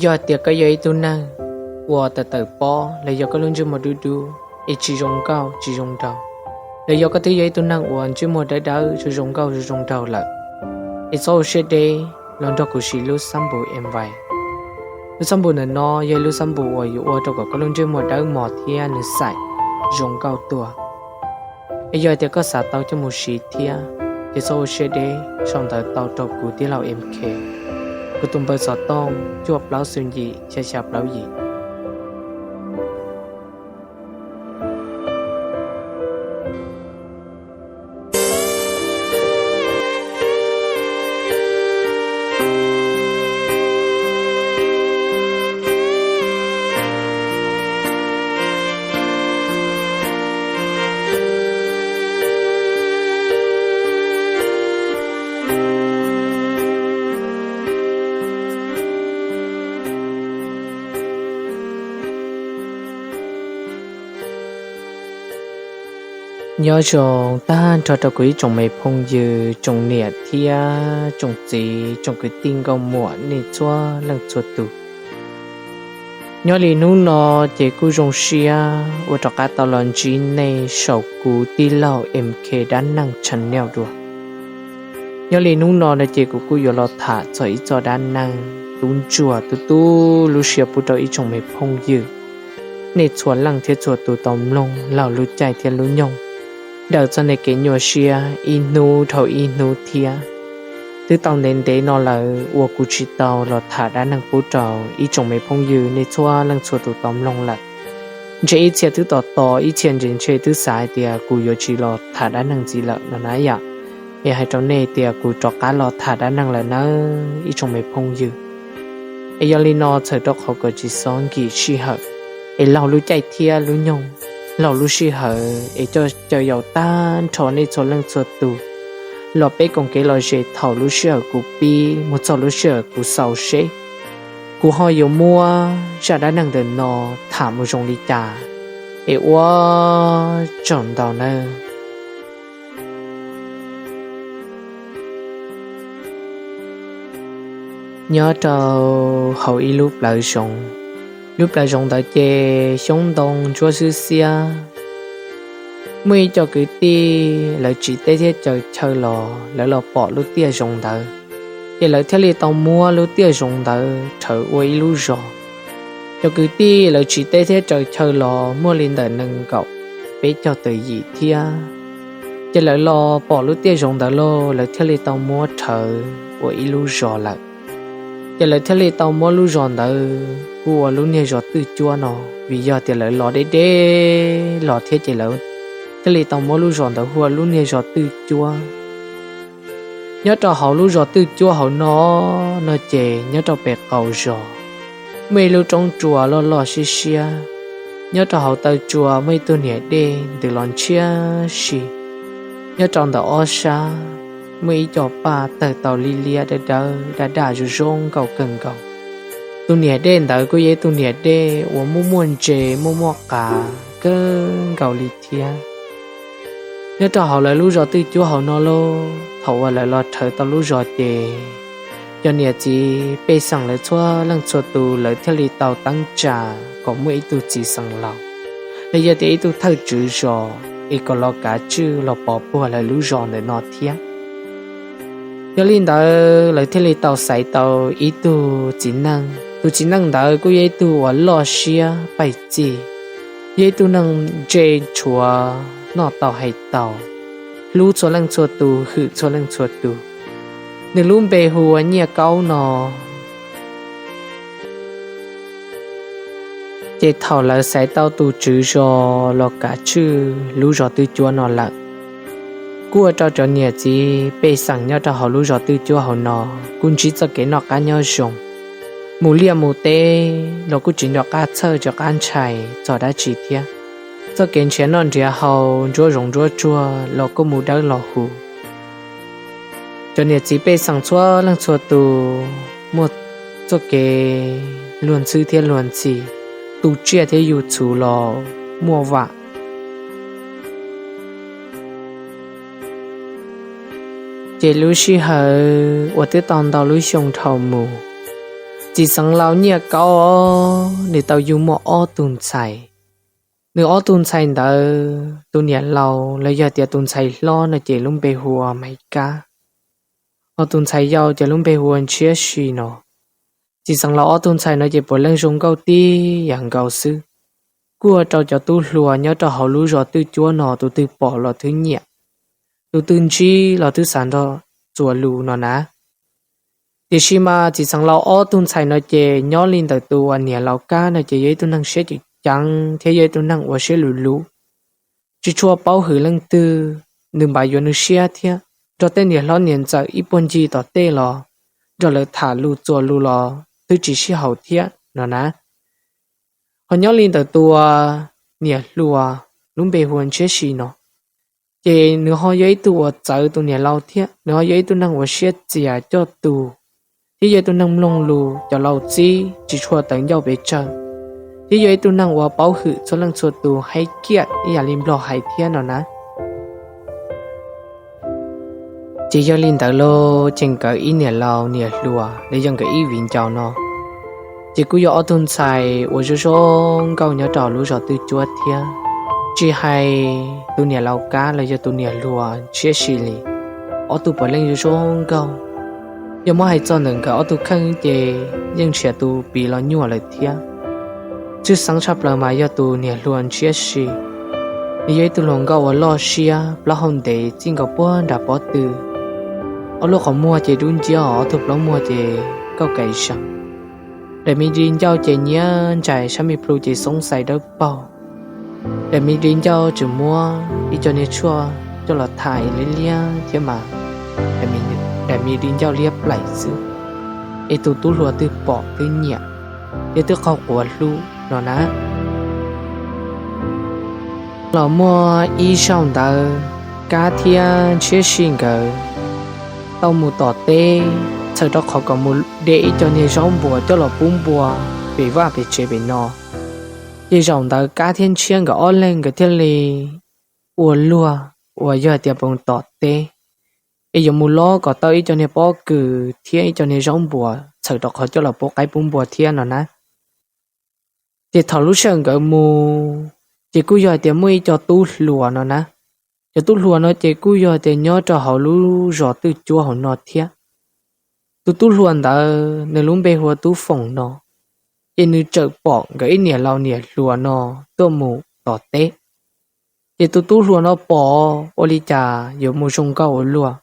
Yog tias koj yog ib tug neeg uas tawm tawm pob los yog koj lub ntsej muag dub dub es tsis zoo nkauj tsis zoo nraug, los yog koj twb yog ib tug neeg uas ntsej muag dawb dawb zoo zoo nkauj zoo zoo nraug lawm, es txhob ua siab deb los nrog kuv siv lub xab npum Envy. Lub xab npum ntawm no yog ib lub xab npum uas yuav ua rau kom koj lub ntsej muag dawb mos thiab nws xaim zoo nkauj tuaj. Es yog tias koj xav tau coj mus siv thiab, ces txhob ua siab deb sau ntawv tau rau kuv tij laug M K. Kuv tus npawb xov tooj cuaj plaub xoom yim xya xya plaub yim. Nyob zoo tag nrho rau kuv ib tsoom me phooj ywg, tsoom niam thiab tsoom txiv, tsoom kwv tij nkauj muam nej txhua leej txhua tus. Nyob li hnub no ces kuj zoo siab uas rov qab tau los ntsib nej saum kuv tij laug M K dab neeg channel dua. Nyob li hnub no no ces kuv kuj yuav los tham txog ib txoj dab neeg tub ntsuag tu tu lub siab pub rau ib tsoom me phooj ywg, nej txhua leej thiab txhua tus tau mloog laug lub caij thiab lub nyoog, daws txog nej kev nyuaj siab ib hnub dhau ib hnub thiab. Twb tau ntev ntev no lawm uas kuv tsis tau los tham dab neeg pub rau ib tsoom me phooj ywg nej txhua leej txhua tus tau mloog lawm. Ntshe ib txhia twb tos tos, ib txhia ntshe ntshe twb xav hais tias kuv yuav tsis los tham dab neeg ntxiv lawm no na yom. Es hais rau nej tias kuv rov qab los tham dab neeg lawm nawb ib tsoom me phooj ywg. Es yog li no txhawm rau qhov kom tsis txhob nkim sij hawm, es laug lub caij thiab lub nyoog, laug lub sij hawm es coj caw yaus tag nrho nej txhua leej txhua tus los peb koom kev lom zem thaum lub sij hawm kuv pib mus txog lub sij hawm kuv xaus seb kuv ho yuav muab zaj dab neeg ntawm no tham mus zoo li cas, es ua tsaug ntau nawb. Nyob rau hauv ib lub plawv zoov, lub plawv zoov ntawd ces xyoob ntoo ntsuab xwb xiab. Muaj ib co kwv tij lawv tsiv teb thiab caws chaw los lawv los pom lub tiaj zoov ntawd, ces lawv thiaj li tau muab lub tiaj zoov ntawd rhawv ua ib lub zos. Cov kwv tij lawv tsiv teb thiab caws chaw los muaj li ntawm nees nkaum peb caug tawm yim thiab, ces lawv los pom lub tiaj zoov ntawd lauj, lawv thiaj li tau muab rhawv ua ib lub zos lawm. Ces lawv thiaj li tau muab lub zos ntawd hu ua lub niag zos Twj Cuab no, vim yog tias lawv los deb deb los thiab ces lawv thiaj li tau muab lub zos ntawd hu ua lub niag zos Twj Cuab. Nyob rau hauv lub zos Twj Cuab hauv no, no ces nyob rau pem qaum zos muaj ib lub roob tsua loj loj siab siab. Nyob rau hauv taw tsua muaj ib tug niam dej ntws los ntshiab si. Nyob rau ntawm ob sab muaj ib co paj tawg tau liab liab dawb dawb daj daj zoo zoo nkauj kawg nkaus. Tus niam dej ntawd kuj yog ib tug niam dej uas muaj muaj ntses muaj muaj qav kawg nkaus li thiab. Nyob rau hauv lawv lub zos Twj Cuab hauv no lauj, thaum uas lawv los rhawv tau lub zos ces cov niam txiv pej xeem lawv txhua leej txhua tus lawv thiaj li tau teeb tsa kom muaj ib tug txiv xeem laus, los yog tias ib tug thawj tswv zos es kom los kav tswj los pov puag lawv lub zos ntawm no thiab. Yog li ntawd lawv thiaj li tau xaiv tau ib tug txiv neej. Tus txiv neej ntawd kuj yog ib tug uas loj siab paij txij, yog ib tug neeg ntse tshuav noj tau hais tau, hlub txhua leej txhua tus hwm txhua leej txhua tus. Nws lub npe hu ua Nyiaj Kaub no. Ces thaum lawv xaiv tau tus tswv zos los kav tswj lub zos Twj Cuab no lawm, kuj ua rau cov niam txiv pej xeem nyob rau hauv lub zos Twj Cuab hauv no kuj ntsib txoj kev noj qab nyob zoo, mus liaj mus teb los kuj tsis nco qab txhawj nco qab ntshai txog dab tsi thiab. Txoj kev nrhiav noj nrhiav haus ntsuab zoov ntsuab tsuag los kuj mus dawb los huv. Cov niam txiv pej xeem txhua leej txhua tus muaj txoj kev luag ntxhwb thiab luag ntxhi, tu tsiaj thiab yug txhuv los muaj vam. Ces lub sij hawm uas twb tau ntau lub xyoo dhau mus, Txiv xeev laus Nyiaj Kaub nws tau yug muaj ob tug ntxhais. Nws ob tug ntxhais ntawd tus niam laus los yog tias tus ntxhais hlob no ces lub npe hu ua Maiv Kab, hos tus ntxhais yau ces lub npe hu ua Ntshiab Si no. Txiv xeev laus ob tug ntxhais no ces puav leej zoo nkauj tib yam nkaus xwb, kuj ua rau cov tub hluas nyob rau hauv lub zos Twj Cuab no tus twg pom los twb nyiam, tus twg ntsib los twb xav nrog txuas lus no na. Tiam sis mas txiv xeev laus ob tug ntxhais no ces nyob li ntawm tus uas niam laus Kab no ces yog ib tug neeg siab ceev ceev thiab yog ib tug neeg uas siab luv luv, tsis tshua paub hwm leej twg, nws npam yuav nws siab thiab nrog tej niam hlob niam ntxawm ib puag ncig tom tej los nrog lawv tham lus txuas lus los twb tsis sib haum thiab no na. Hos nyob li ntawm tus niam hluas lub npe hu ua Ntshiab Si no, ces nws ho yog ib tug uas txawv tus niam laus thiab nws ho yog ib tug neeg uas siab txias coj tus, thiab yog ib tug neeg mloog lus cov laus txib tsis tshua tawv ncauj pes tsawg, thiab yog ib tug neeg uas paub hwm txhua leej txhua tus heev kiag ib yam li nplog hais thiab no na. Ces yog li ntawd los ces nkawd ib niam laus niam hluas los yog nkawd ib viv ncaus no ces kuj yog ob tug ntxhais uas zoo zoo nkauj nyob rau lub zos Twj Cuab thiab. Tsis hais tus niam laus Kab los yog tus niam hluas Ntshiab Si li, ob tug puav leej zoo zoo nkauj. Yog muab hais txog ntawm nkawd ob tug kheej ces yeej nrhiav tus piv los nyuaj lawm thiab. Tshwj xeeb tshaj plaws mas yog tus niam hluas Ntshiab Si, nws yog ib tug hluas nkauj uas loj siab, plaub hau ntev txij nkaus puag nram pob tw. Ob lub qhov muag ces dub nciab, ob tug plaub muag ces kauj kaim zam. Daim me di ncauj ces nyiab ntsais, sab me plhu ces xoob xais dawb paug. Daim me di ncauj tseem muab ib co niag tshuaj coj los thas liab liab thiab mas, daim me di ncauj liab plaim xwb, es tus tub hluas twg pom twb nyiam, thiab twb qaug quav hlub no na. Los muaj ib zaug ntawd, Kab thiab Ntshiab Si nkawd tau mus tom teb, txhawm rau qhov kom mus de ib co niag zaub npuas coj los pub npua pem vaj pem tsev pem no. Ces zaum ntawd Kab thiab Ntshiab nkawd ob leeg nkawd thiaj li ua luag uas yog hais tias pes tom teb, es yuav mus lob kom tau ib co niag pob kws thiab ib co niag zaub npuas txhawm rau qhov coj los pub qaib pub npua thiab no na. Ces thaum lub sij hawm nkawd mus, ces kuj yog hais tias muaj ib co tub hluas no na. Cov tub hluas no ces kuj yog hais tias nyob rau hauv lub zos Twj Cuab hauv no thiab. Tus tub hluas ntawd nws lub npe hu ua Tub Foom no, ces nws txawm pom nkawd ib niam laus niam hluas no tuaj mus tom teb. Ces tus tub hluas no pom ua li cas yuav mus zoo nkauj ua luaj.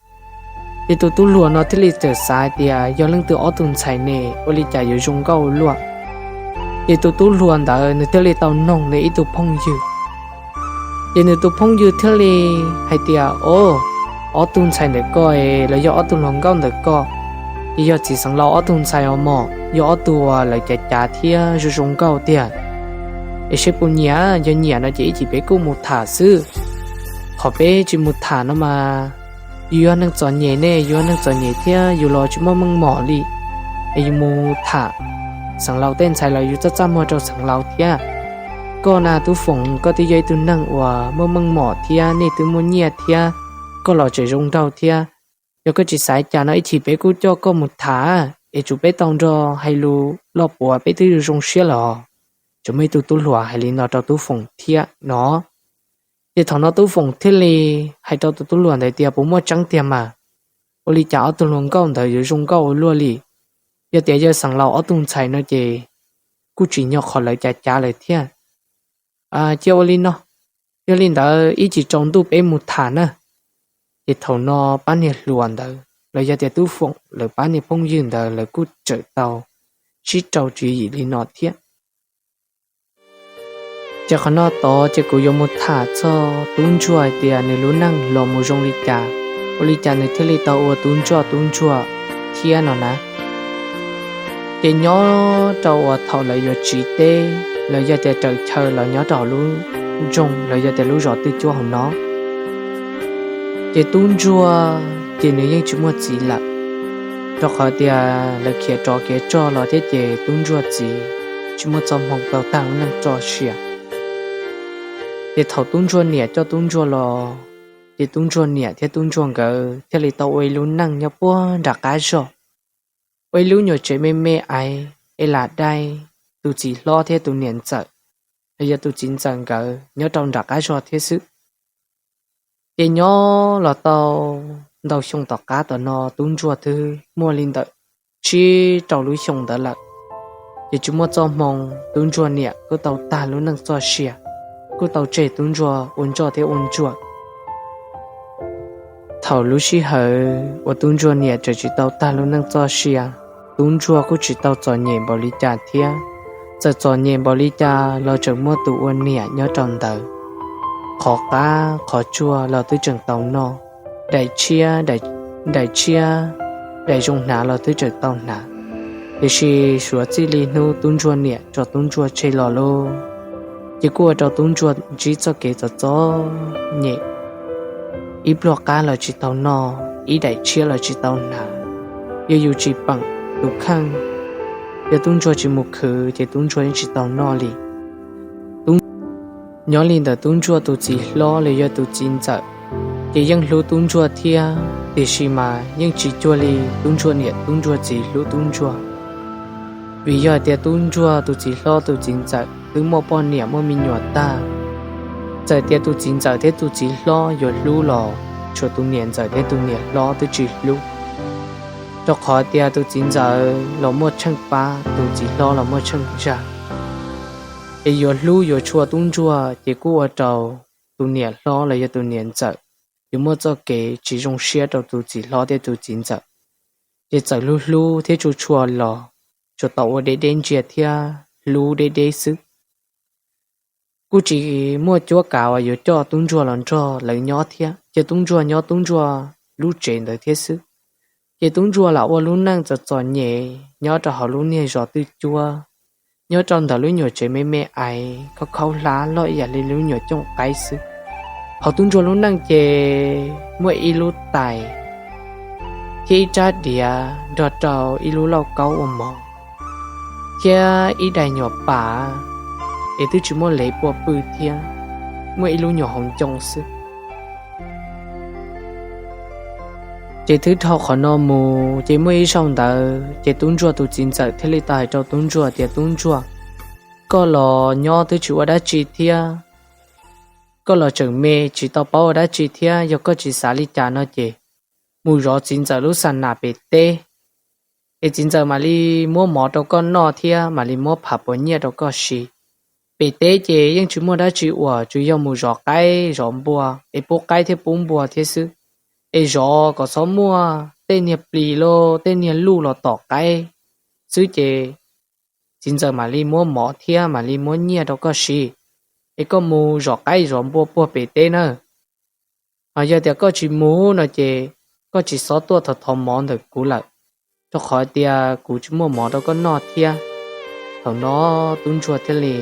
Ces tus tub hluas no thiaj li txawm xav hais tias yog leej twg ob tug ntxhais ne, ua li cas yuav zoo nkauj ua luaj. Ces tus tub hluas ntawd nws thiaj li tau noog nws ib tug phooj ywg. Ces nws tus phooj ywg thiaj li hais tias, o, ob tug ntxhais ntawm koj los yog ob tug hluas nkauj ntawm koj, ces yog txiv xeev laus ob tug ntxhais os mog, yog ob tug uas lawv cav cav thiab zoo zoo nkauj tiag. Es seb puas nyiam, yog nyiam no ces ib chim peb kuj mus tham xwb. Qhov peb tsis mus tham no mas, yus yog neeg txom nyem ne, yus yog neeg txom nyem thiab yus los tsis muaj meej mom li, es yus mus tham xeev laus tej ntxhais los yus txaj txaj muag rau xeev laus thiab. Koj na Tub Foom, koj twb yog ib tug neeg uas muaj meej mom thiab nej twb muaj nyiaj thiab, koj los tseem zoo nraug thiab. Yog koj tsis xav cas no ib chim peb kuj coj koj mus tham, es tsum peb tau nrog hais lus loj puav peb twb zoo siab los. Tseem muaj ib tug tub hluas hais li no rau Tub Foom thiab no. Ces thaum no Tub Foom thiaj li hais rau tus tub hluas ntawd tias, puas muaj tseeb tiag mas? Ua li cas ob tug hluas nkauj ntawd yuav zoo nkauj ua luaj li? Yog tias yog xeev laus ob tug ntxhais no ces kuj tsim nyog qhov lawv cav cav lawm thiab. Cia ua li no, yog li ntawd ib chim tsaus ntuj peb mus tham na. Ces thaum no pab niag hluas ntawd los yog tias Tub Foom lawv pab niag phooj ywg ntawd lawv kuj txawm tau sib rau tswv yim li no thiab. Ces qhov no tod ces kuv yuav mus tham txog tub ntsuag hais tias nws lub neej los mus zoo li cas, ua li cas nws thiaj li tau ua tub ntsuag tub ntsuag thiab no na. Ces nyob rau uas thaum lawv yuav tsiv teb los yog tias raws chaw los nyob rau hauv lub nroog los yog tias lub zos Twj Cuab hauv no, ces tub ntsuag ces nws yeej tsis muaj txiv lawm, rau qhov tias lawv khiav rov kev tsog los thiab ces tub ntsuag txiv tsis muaj txoj hmoo tau tag lub neej tso sia. Ces thaum tub ntsuag niam coj tub ntsuag los, ces tub ntsuag niam thiab tub ntsuag nkawd thiaj li tau ua ib lub neej nyob puag nram qab zog, ua ib lub nyuam tsev me me aiv, Elas Daib, tus txiv hlob thiab tus niam ntxawm, los yog tus txiv ntxawm nkawd nyob rau nram qab zog thiab xwb. Ces nyob los tau ntau xyoo tom qab tom no tub ntsuag twb muaj li ntawm tsib rau lub xyoo ntawd lawm, ces tsis muaj txoj hmoo, tub ntsuag niam kuj tau tag lub neej txoj sia, kuj tau tseg tub ntsuag ua ntsoj thiab ua ntsuag. Thaum lub sij hawm uas tub ntsuag niam tseem tsis tau tag lub neej txoj sia, tub ntsuag kuj tsis tau txom nyem npaum li cas thiab, txawm txom nyem npaum li cas los tseem muaj tus ua niam nyob rau ntawd. Qhov qab qhov tsuag los twb tseem tau noj, daim tshiab, daim tshiab, daim zoo hnav los twb tseem tau hnav. Tiam sis suav txij li hnub tub ntsuag niam tso tub ntsuag tseg los lauj, ces kuj ua rau tub ntsuag ntsib txoj kev txom txom nyem. Ib pluag qab los tsis tau noj, ib daim tshiab los tsis tau hnav, yog yus tsis peem tus kheej, yog tub ntsuag tsis mus khwv ces tub ntsuag yeej tsis tau noj li. Nyob li ntawm tub ntsuag tus txiv hlob los yog tus txiv ntxawm, ces yeej hlub tub ntsuag thiab, tiam sis mas yeej tsis cuag li tub ntsuag niam tub ntsuag txiv hlub tub ntsuag. Vim yog tias tub ntsuag tus txiv hlob tus txiv ntxawm twb muaj poj niam muaj me nyuam tag, txawm tias tus txiv ntxawm thiab tus txiv hlob yuav hlub los tshuav tus niam ntxawm thiab tus niam hlob twb tsis hlub, rau qhov tias tus txiv ntxawm los muaj tsheej pab, tus txiv hlob los muaj tsheej zag. Ces yuav hlub yuav tshua tub ntsuag ces kuj ua rau tus niam hlob los yog tus niam ntxawm yuav muaj txoj kev tsis zoo siab rau tus txiv hlob thiab tus txiv ntxawm. Ces txawm hlub hlub thiab tshua tshua los tsuas tau ua deb deb ntsia thiab hlub deb deb xwb. Kuj tsis muaj cuab kav uas yuav coj tub ntsuag los nrog lawv nyob thiab, cia tub ntsuag nyob tub ntsuag lub tsev ntawd thiab xwb. Ces tub ntsuag lam ua lub neej txom txom nyem nyob rau hauv lub niag zos twj cuab, nyob rau ntawm lub nyuam tsev me me aiv khaub khaub hlab loj ib yam li lub nyuam cooj qaib xwb. Hauv tub ntsuag lub neej ces muaj ib lub tais thiab ib rab diav nrog rau ib lub lauj kaub ua mov thiab ib daim nyuam pas, es twb tsis muaj lev pua pw thiab, muaj ib lub nyuam hauv ncoo xwb. Ces twb dhau qhov no mus ces muaj ib zaug ntawd ces tub ntsuag tus txiv ntxawm thiaj li tau hais rau tub ntsuag tias, Tub ntsuag, koj los nyob twb tsis ua dab tsi thiab, koj los tseem me tsis tau paub ua dab tsi thiab, yog koj tsis xav li cas no ces mus zov txiv ntxawm lub xa nas pem teb, es txiv ntxawm mam li muab mov rau koj noj thiab mam li muab phav puas nyiaj rau koj siv. Pem teb ces yeej tsis muaj dab tsi uas tsuas yog mus zov qaib zov npua es pub qaib thiab pub npua thiab xwb. Es zov kom txhob muaj tej niag plis los tej niag luj los tom qaib xwb ces txiv ntxawm mam li muab mov thiab mam li muab nyiaj rau koj siv. Es koj mus zov qaib zov npua puag pem teb nawb. Hos yog tias koj tsis mus no ces koj tsis xob tuaj thov thov mov ntawm kuv lawm, rau qhov tias kuv tsis muaj mov rau koj noj thiab. Thaum no tub ntsuag thiaj li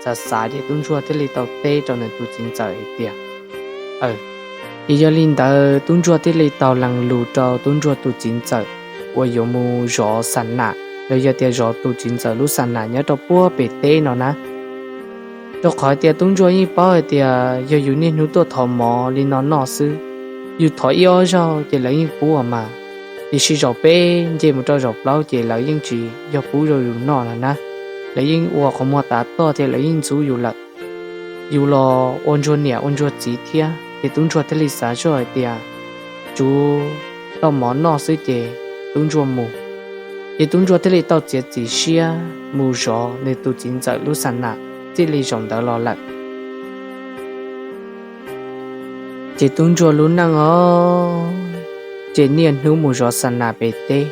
xav xav ces tub ntsuag thiaj li tau teb rau nws tus txiv ntxawm hais tias, Ces yog li ntawd tub ntsuag thiaj li tau lees lus rau tub ntsuag tus txiv ntxawm uas yuav mus zov xa nas los yog tias zov tus txiv ntxawm lub xa nas nyob rau puag pem teb no na. Rau qhov tias tub ntsuag yeej paub hais tias yog yus niaj hnub tuaj thov mov li no noj xwb, yus thov ib ob zaug ces lawv yeej pub mas, tiam sis zaum peb nce mus rau zaum plaub ces lawv yeej tsis yog pub rau yus noj lawm na. Lawv yeej ua qhov muag tav toj thiab lawv yeej ntxub yus lawm. Yus los ua ntsuag niam ua ntsuag txiv thiab ces tub ntsuag thiaj li xav zoj hais tias tsuv tau mov noj xwb ces tub ntsuag mus. Ces tub ntsuag thiaj li tau txiav txim siab mus zov nws tus txiv ntxawm lub xa nas txij li zaum ntawd los lawm. Ces tub ntsuag lub neej os, ces niaj hnub mus zov xa nas pem teb.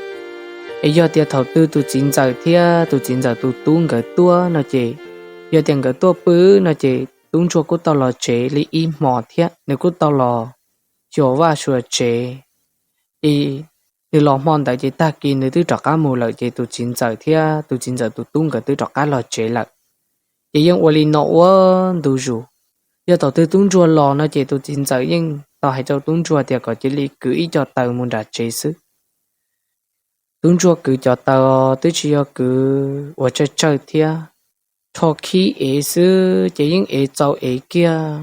Es yog tias thaum twg tus txiv ntxawm thiab tus txiv ntxawm tus tub nkawd tuaj no ces, yog tias nkawd tuaj pw no ces tub ntsuag kuj tau los tsev li ib hmo thiab nws kuj tau los xyuas vaj xyuas tsev. Ces nws los hmo ntawd ces tag kis nws twb rov qab mus lawm ces tus txiv ntxawm thiab tus txiv ntxawm tus tub nkawd twb rov qab los tsev lawm. Ces yeej ua li no ua ntu zus. Yog thaum twg tub ntsuag los no ces tus txiv ntxawm yeej tau hais rau tub ntsuag tias kom cia li kwv ib co taws mus nram tsev xwb. Tub ntsuag kwv cov taws twb tsis yog kwv uas tsawg tsawg thiab, rho khib ev xwb ces yeej ev txaus ev kiag.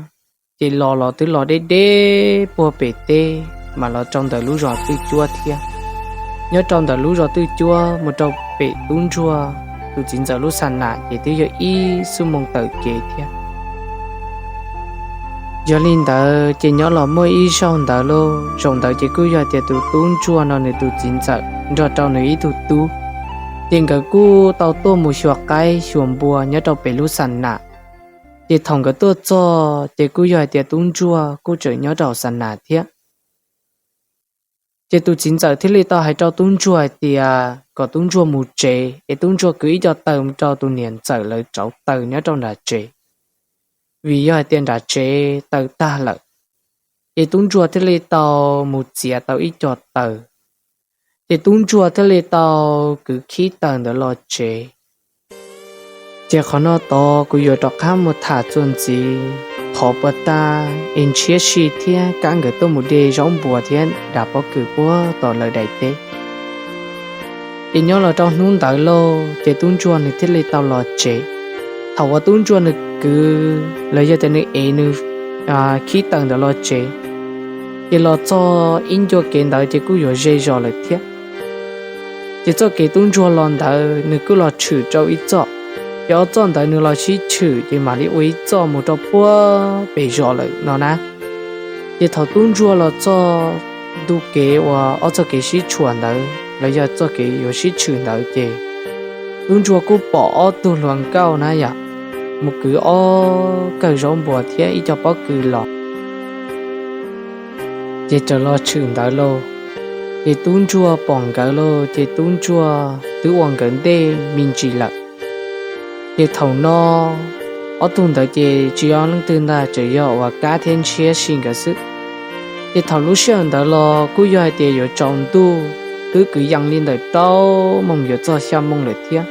Ces los los twb los deb deb puag pem teb mas los rau ntawm lub zos twj cuab thiab. Nyob rau ntawm lub zos twj cuab mus rau pem tub ntsuag tus txiv ntxawm lub xa nam ces twb yog ib xuab moos tawm kev thiab. Yog li ntawd ces nyob los muaj ib zaug ntawd lauj, zaum ntawd ces kuj yog hais tias tus tub ntsuag no nws tus txiv ntxawm nrog rau nws ib tug tub, ces nkawd kuj tau tuaj mus xyuas qaib xyuas npua nyob rau pem lub xa nam. Ces thaum nkawd tuaj txog ces kuj yog hais tias tub ntsuag kuj tseem nyob rau xa nam thiab. Ces tus txiv ntxawm thiaj li tau hais rau tub ntsuag hais tias kom tub ntsuag mus tsev es tub ntsuag kwv ib co taws mus rau tus niam ntxawm lawv rauv taws nyob rau nram tsev, vim yog hais tias nram tsev taws tag lawm. Ces tub ntsuag thiaj li tau mus txiav tau ib co taws, ces tub ntsuag thiaj li tau kwv khib taws ntawd los tsev. Ces qhov no tod kuv yuav rov qab mus tham txuas ntxiv qhov puas tas es Ntshiab Si thiab Kab nkawd tuaj mus de zaub npua thiab dav pob kws puag tom lawv daim teb. Ces nyob los rau hnub ntawd lauj, ces tub ntsuag nws thiaj li tau los tsev. Thaum uas tub ntsuag nws kwv los yog tias nws ev nws khib taws ntawd los tsev, ces los txog ib ncua kev ntawd ces kuj yuav ze zos lawm thiab. Ces txoj kev tub ntsuag los ntawd nws kuj los tshwm rau ib txoj, ces ob txoj ntawd nws los sib tshwm ces mam li ua ib txoj mus rau puag pem zos lawm no na. Ces thaum tub ntsuag los txog ntu kev uas ob txoj kev sib tshuam ntawd los yog txoj kev yuav sib tshwm ntawd ces tub ntsuag kuj pom ob tug hluas nkauj na yom, mus kwv ob kawm zaub npua thiab ib co pob kws los. Ces raws los tshwm ntawd lauj, ces tub ntsuag pom nkawd lauj, ces tub ntsuag twb ua nkawd ntej me ntsis lawm. Ces thaum no ob tug ntawd ces tsis yog leej twg ntag, tseem yog uas Kab thiab Ntshiab Si nkawd xwb. Ces thaum lub sij hawm ntawd los kuj yog hais tias yuav tsaus ntuj, twb kwv yees li ntawm rau moos yuav txog xya moos lawm thiab.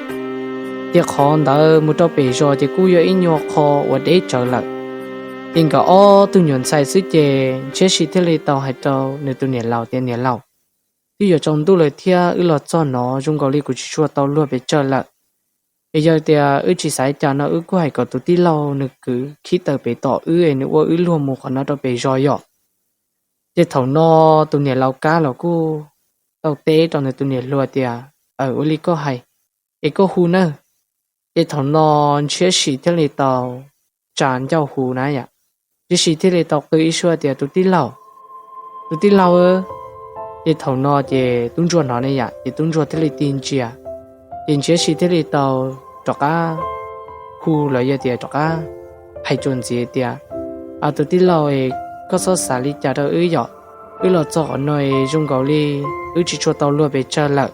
Ces qhov ntawd mus rau pem zos ces kuj yog ib nyuag qho uas deb tsawv lawm. Ces nkawd ob tug nyuam ntxhais xwb ces Ntshiab Si thiaj li tau hais rau nws tus niam laus tias, Niam laus, twb yuav tsaus ntuj lawm thiab wb los txog no zoo nkaus li kuv tsis tshua tau luag pes tsawg lawm. Es yog tias wb tsis xav li cas no wb kuj hais kom tus tij laug nws kwv khib taws pem tom wb es nws ua wb luag mus qhov no rau pem zos yom. Ces thaum no tus niam laus Kab los kuj tau teb rau nws tus niam hluas tias, Aw, ua li koj hais, es koj hu nawb. Ces thaum no Ntshiab Si thiaj li tau tsa ncauj hu na yom. Ntshiab Si thiaj li tau qw ib suab tias, Tus tij laug, tus tij laug. Ces thaum no ces tub ntsuag hnov ne yom, ces tub ntsuag thiaj li tig ntsia. Ces Ntshiab Si thiaj li tau rov qab hu los yog tias rov qab hais tsuas ntxiv tias, Tus tij laug es, koj txhob xav li cas rau wb yom. Wb los txog qhov no es zoo nkaus li wb tsis tshua tau luag pes tsawg lawm.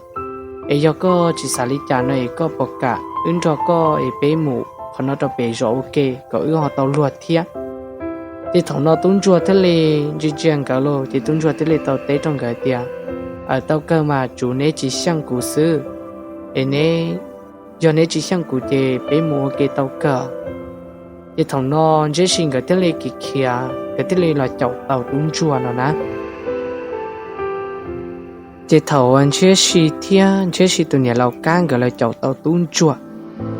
Es yog koj tsis xav li cas no es koj puas kam wb nrog koj es peb mus qhov no rau pem zos ua ke kom wb ho tau luag thiab? Ces thaum no tub ntsuag thiaj li ntsia ntsia nkawd lauj, ces tub ntsuag thiaj li tau teb rau nkawd tias, Aw, tau kawg mas, tsuav neb tsis xyeej kuv xwb. Es neb, yog neb tsis xyeej kuv ces peb mus ua ke tau kawg. Ces thaum no Ntshiab Si nkawd thiaj li kis khiav, nkawd thiaj li los caum tau tub ntsuag no na. Ces thaum uas Ntshiab Si thiab Ntshiab Si tus niam laus Kab nkawd los caum tau tub ntsuag,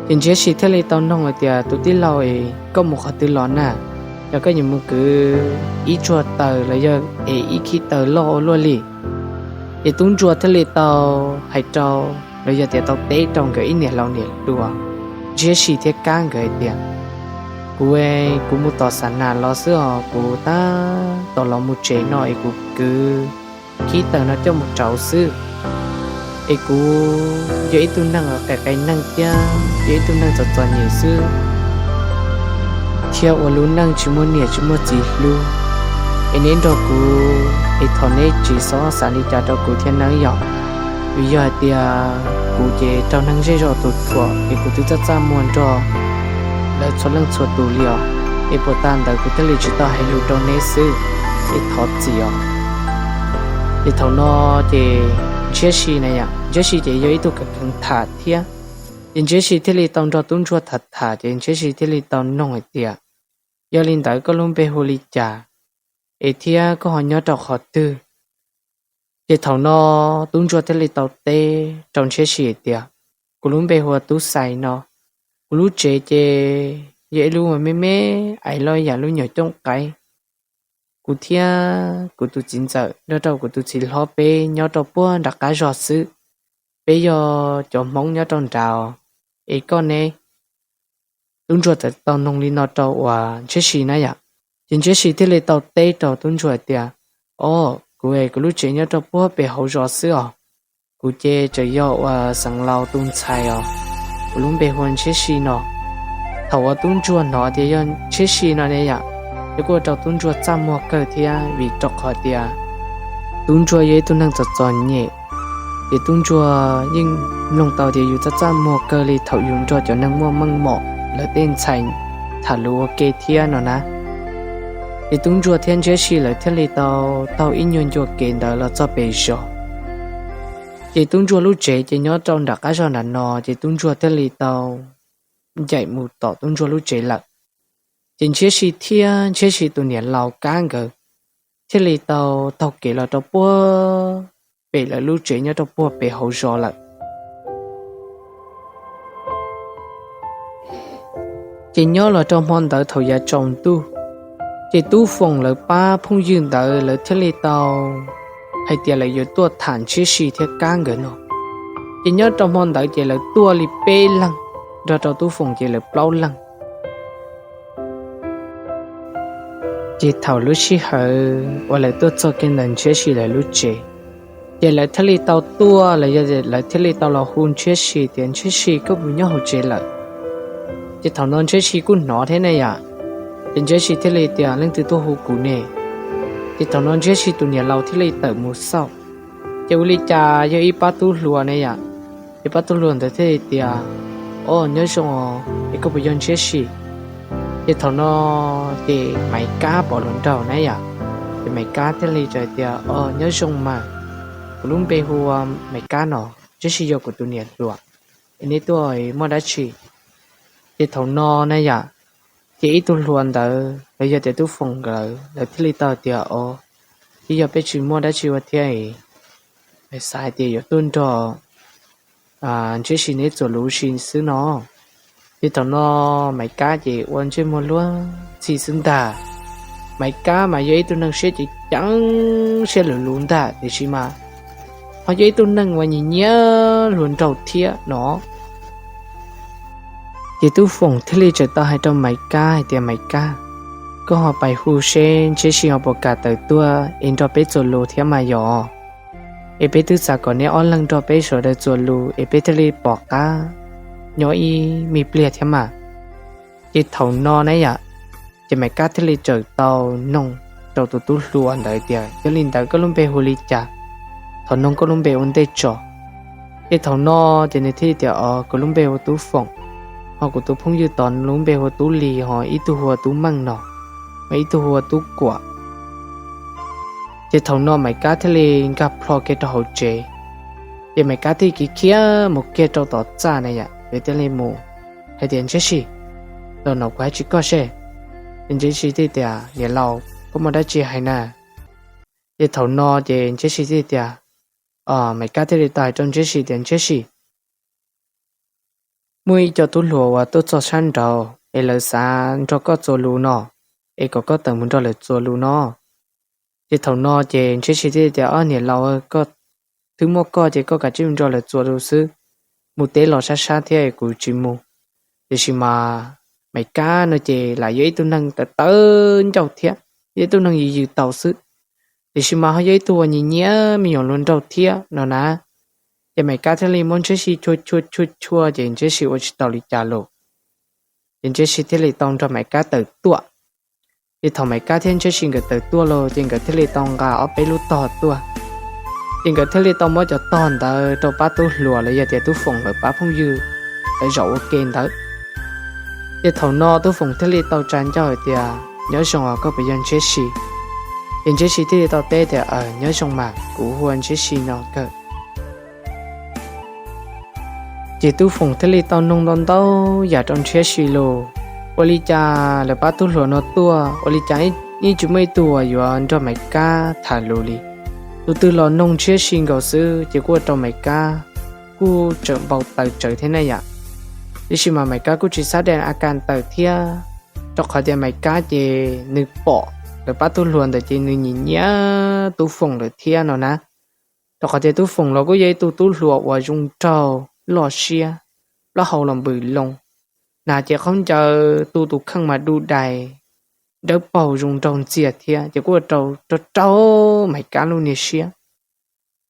ces Ntshiab Si thiaj li tau noog hais tias, Tus tij laug es, koj mus qhov twg los na? Yog koj yuav mus kwv ib tsuag taws los yog es ib khib taws loj ua luaj li? Ces tub ntsuag thiaj li tau hais rau, los yog tias tau teb rau nkawd ib niam laus niam hluas Ntshiab Si thiab Kab nkawd hais tias, Kuv, kuv mus tom xa nas los xwb os, kuv tab tom los mus tsev no es kuv kwv khib taws no coj mus rauv xwb. Es kuv yog ib tug neeg qes qes neeg thiab yog ib tug neeg txom txom nyem xwb, thiab ua lub neej tsis muaj niam tsis muaj txiv hlub. Es neb nrog kuv es thov neb tsis txhob xav li cas rau kuv thiab nawb yom. Vim yog hais tias kuv ces raug neeg zej zog tus thuam es kuv twb txaj txaj muag nrog lawv txhua leej txhua tus li os. Es puas tas ntawd kuv thiaj li tsis tau hais lus rau neb xwb, es thov txim os. Ces thaum no ces Ntshiab Si na yom, Ntshiab Si ces yog ib tug kheev kheev tham thiab. Ces Ntshiab Si thiaj li tau nrog tub ntsuag tham tham, ces Ntshiab Si thiaj li tau noog hais tias, Yog li ntawd koj lub npe hu li cas, es thiab koj ho nyob rau qhov twg? Ces thaum no tub ntsuag thiaj li tau teb rau Ntshiab Si hais tias, Kuv lub npe hu ua Tub Xais no. Kuv lub tsev ces yog ib lub me me, ais loj yam lub nyuag cooj qaib. Kuv thiab kuv tus txiv ntxawm nrog rau kuv tus txiv hlob peb nyob rau puag nram qab zog xwb. Peb yog cov Hmoob nyob rau nrad. es koj ne? Tub ntsuag txawm tau noog li no rau uas Ntshiab Si na yom. Ces Ntshiab Si thiaj li tau teb rau tub ntsuag tias, o, kuv es kuv lub tsev nyob rau puag pem hauv zos xwb os. Kuv ces tseem yog uas xeev laus tus ntxhais os, kuv lub npe hu ua Ntshiab Si no. Thaum uas tub ntsuag hnov tias yog Ntshiab Si no ne yom, ces kuj ua rau tub ntsuag txaj muag kawg thiab vim rau qhov tias tub ntsuag yog ib tug neeg txom txom nyem, ces tub ntsuag yeej mloog tau tias yus txaj txaj muag kawg li thaum yus nrog cov neeg muaj meej mom lawv tej ntxhais tham lus ua ke thiab no na. Ces tub ntsuag thiab Ntshiab Si lawv thiaj li tau taug ib nyuag ncua kev ntawd los txog pem zos. Ces tub ntsuag lub tsev ces nyob rau nram qab zog nram no, ces tub ntsuag thiaj li tau ncaim mus tom tub ntsuag lub tsev lawm. Ces Ntshiab Si thiab Ntshiab Si tus niam laus Kab nkawd thiaj li tau taug kev los rau puag pem lawv lub tsev nyob rau puag pem hauv zos lawm. Ces nyob los rau hmo ntawd thaum yav tsaus ntuj, ces Tub Foom lawv pab phooj ywg ntawd lawv thiaj li tau hais tias lawv yuav tuaj tham Ntshiab Si thiab Kab nkawd no. Ces nyob rau hmo ntawd ces lawv tuaj li peb leeg, nrog rau Tub Foom ces lawv plaub leeg. Ces thaum lub sij hawm uas lawv tuaj txog kiag ntawm Ntshiab Si lawv lub tsev, ces lawv thiaj li tau tuaj los yog lawv thiaj li tau los hu Ntshiab Si tias, Ntshiab Si, koj puas nyob hauv tsev lawm? Ces thaum no Ntshiab Si kuj hnov thiab ne yom, ces Ntshiab Si thiaj li tias, leej twg tuaj hu kuv ne? Ces thaum no Ntshiab Si tus niam laus thiaj li tawm mus xauj, ces ua li cas yog ib pab tub hluas ne yom. Ces pab tub hluas ntawd thiaj li tias, o, nyob zoo, es koj puas yog Ntshiab Si? Ces thaum no ces Maiv Kab pom hluas nraug na yom, ces Maiv Kab thiaj li teb tias, o, nyob zoo mas, kuv lub npe hu ua Maiv Kab no, Ntshiab Si yog kuv tus niam hluas, es neb tuaj muaj dab tsi? Ces thaum no na yom, ces ib tug hluas ntawd los yog tias Tub Foom nkawd lawv thiaj li tau tias, o, twb yog peb tsis muaj dab tsi ua thiab, xav hais tias yuav tuaj nrog Ntshiab Si neb txuas lus ua si xwb no. Ces thaum no Maiv Kab ces ua ntsej muag luag ntxhi xwb ntag. Maiv Kab mas yog ib tug neeg siab ceev ceev, siab luv luv ntag, tiam sis mas ho yog ib tug neeg uas nyiam nyiam hluas nraug thiab no. Ces Tub Foom thiaj li txawm tau hais rau Maiv Kab hais tias, Maiv Kab, koj ho pais hu seb Ntshiab Si ho puas kam tawm tuaj es nrog peb txuas lus thiab mas yom, es peb twb xav kom neb ob leeg nrog peb sawv daws txuas lus es peb thiaj li pom qab nyob ib me pliag thiab mas. Ces thaum no na yom, ces Maiv Kab thiaj li txawm tau noog rau tus tub hluas ntawd tias, yog li ntawd koj lub npe hu li cas? Thov noog koj lub npe ua ntej tso. Ces thaum no ces nws thiaj li tias, o, kuv lub npe hu Tub Foom, ho kuv tus phooj ywg tod lub npe hu Tub Lis, ho ib tug hu ua Tub Meej no, ho ib tug hu ua Tub Kuam. Ces thaum no Maiv Kab thiaj li nkag plho kiag rau hauv tsev. Ces Maiv Kab thiaj li khiav mus kiag rau tom txaj na yom, ces thiaj li mus hais tias, Ntshiab Si, los no kuv hais tsis koj seb. Ces Ntshiab Si thiaj tias, niam laus, koj muaj dab tsi hais na? Ces thaum no ces Ntshiab Si thiaj tias, Maiv Kab thiaj li tau hais rau Ntshiab Si tias, Ntshiab Si, muaj ib co tub hluas uas tuaj txog sab nraud es lawv xav nrog koj txuas lus no, es kom koj tawm mus nrog lawv txuas lus no. Ces thaum no ces Ntshiab Si thiaj tias, o, niam laus, twb muaj koj ces koj kav tsij mus nrog lawv txuas lus xwb, mus teb los sab sab thiab kuv tsis mus. Tiam sis mas Maiv Kab no ces lam yog ib tug neeg tawv tawv ncauj thiab, yog ib tug neeg yws yws taus xwb, tiam sis mas ho yog ib tug uas nyiam nyiam me nyuam hluas nraug thiab no na. Ces Maiv Kab thiaj li muab Ntshiab Si chua chua chua chua ces Ntshiab Si ua tsis tau li cas los, ces Ntshiab Si thiaj li tau nrog Maiv Kab tawm tuaj. Ces thaum Maiv Kab thiab Ntshiab Si nkawd tawm tuaj los ces nkawd thiaj li tau nqa ob peb lub tog tuaj. Ces nkawd thiaj li tau muab cov tog ntawd rau pab tub hluas los yog tias Tub Foom lawv pab phooj ywg lawv zaum ua ke ntawd. Ces thaum no Tub Foom thiaj li tau tsa ncauj hais tias, nyob zoo os, koj puas yog Ntshiab Si? Ces Ntshiab Si thiaj li tau teb tias, nyob zoo mas, kuv hu ua Ntshiab Si no kawg. Ces Tub Foom thiaj li tau noog ntau ntau yam rau Ntshiab Si los, ua li cas lawv pab tub hluas no tuaj, ua li cas yeej tsis muaj ib tug uas yuav nrog Maiv Kab tham lus li. Tus twg los noog Ntshiab Si nkaus xwb ces kuj ua rau Maiv Kab kuj tseem npau taws tsawv thiab na yom. Tiam sis mas Maiv Kab kuj tsis xav dej a kas tawm thiab, rau qhov tias Maiv Kab ces nws pom lawv pab tub hluas ntawd ces nws nyiam nyiam Tub Foom lawm thiab no na. Rau qhov tias Tub Foom los kuj yog ib tug tub hluas uas zoo nraug loj siab, plaub hau los npws loo, hnav cev khaub ncaws tu tus kheej mas du dais, dawb paug zoo nraug ntxiag thiab ces kuj ua rau rau rau Maiv Kab lub niag siab.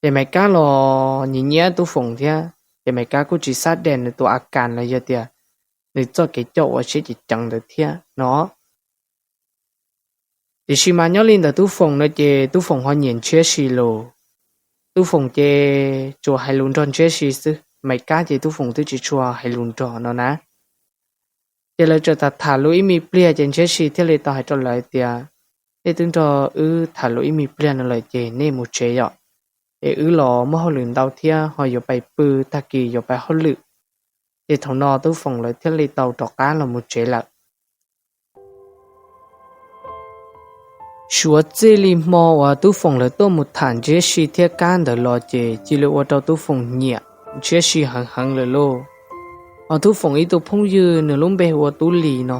Ces Maiv Kab los nyiam nyiam Tub Foom thiab ces Maiv Kab kuj tsis xav dev nws tus a kas los yog tias nws txoj kev coj ua siab ceev ceev ntawd thiab no. Tiam sis mas nyob li ntawm Tub Foom no ces Tub Foom ho nyiam Ntshiab Si lus. Tub Foom ces tsuas hais lus nrog Ntshiab Si xwb, Maiv Kab ces Tub Foom twb tsis tshua hais lus nrog no na. Ces lawv txawm tham tham lus ib me pliag ces Ntshiab Si thiaj li tau hais rau lawv tias, nej twb nrog wb tham lus ib me pliag no lawm ces nej mus tsev yom, es wb los muaj hauj lwm ntau thiab ho yuav pais pw, tag kis yuav pais hauj lwm. Ces thaum no Tub Foom lawv thiaj li tau rov qab los mus tsev lawm. Suav txij li hmo uas Tub Foom lawv tuaj mus tham Ntshiab Si thiab Kab ntawd los ces cia li ua rau Tub Foom nyiam Ntshiab Si heev heev lawm lauj. Ho Tub Foom ib tug phooj ywg nws lub npe hu ua Tub Lis no,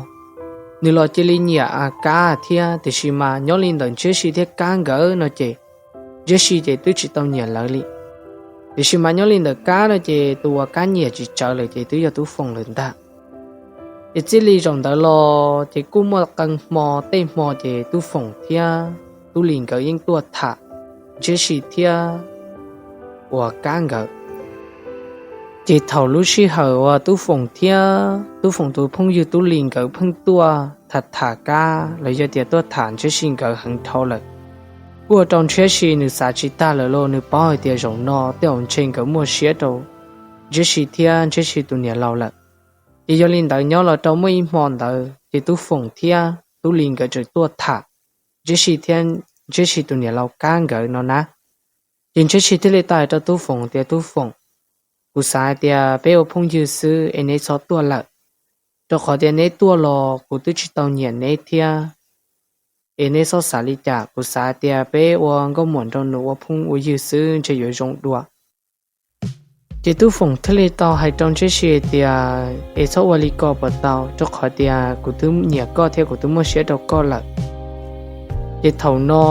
nws los cia li nyiam a Kab thiab, tiam sis mas nyob li ntawm Ntshiab Si thiab Kab nkawd no ces Ntshiab Si ces twb tsis tau nyiam lawv li. Tiam sis mas nyob li ntawm Kab no ces tus uas Kab nyiam tsis tsawv lawm ces twb yog Tub Foom lawm ntag. Ces txij li zaum ntawd los ces kuj muaj qee hmo tej hmo ces Tub Foom thiab Tub Lis nkawd yeej tuaj tham Ntshiab Si thiab uas Kab nkawd. Ces thaum lub sij hawm uas Tub Foom thiab Tub Foom tus phooj ywg Tub Lis nkawd pheej tuaj tham tham Kab los yog tias tuaj tham Ntshiab Si nkawd heev dhau lawm, kuj ua rau Ntshiab Si nws xav tsis tag lawm los nws paub hais tias zaum no tej zaum ntshe nkawd muaj siab rau Ntshiab Si thiab Ntshiab Si tus niam laus lawm. Ces yog li ntawd nyob los rau muaj ib hmo ntawd ces Tub Foom thiab Tub Lis nkawd tseem tuaj tham Ntshiab Si thiab Ntshiab Si tus niam laus Kab nkawd no na. Ces Ntshiab Si thiaj li tau hais rau Tub Foom tias, Tub Foom, kuv xav hais tias peb ua phooj ywg xwb es neb txhob tuaj lawm, rau qhov tias neb tuaj los kuv twb tsis tau nyiam neb thiab. Es neb txhob xav li cas, kuv xav hais tias peb ua nkauj muam nraug nus ua phooj ua ywg xwb ntshe yuav zoo dua. Ces Tub Foom thiaj li tau hais rau Ntshiab Si tias, es txhob ua li ko puas tau, rau qhov tias kuv twb nyiam koj thiab kuv twb muaj siab rau koj lawm. Ces thaum no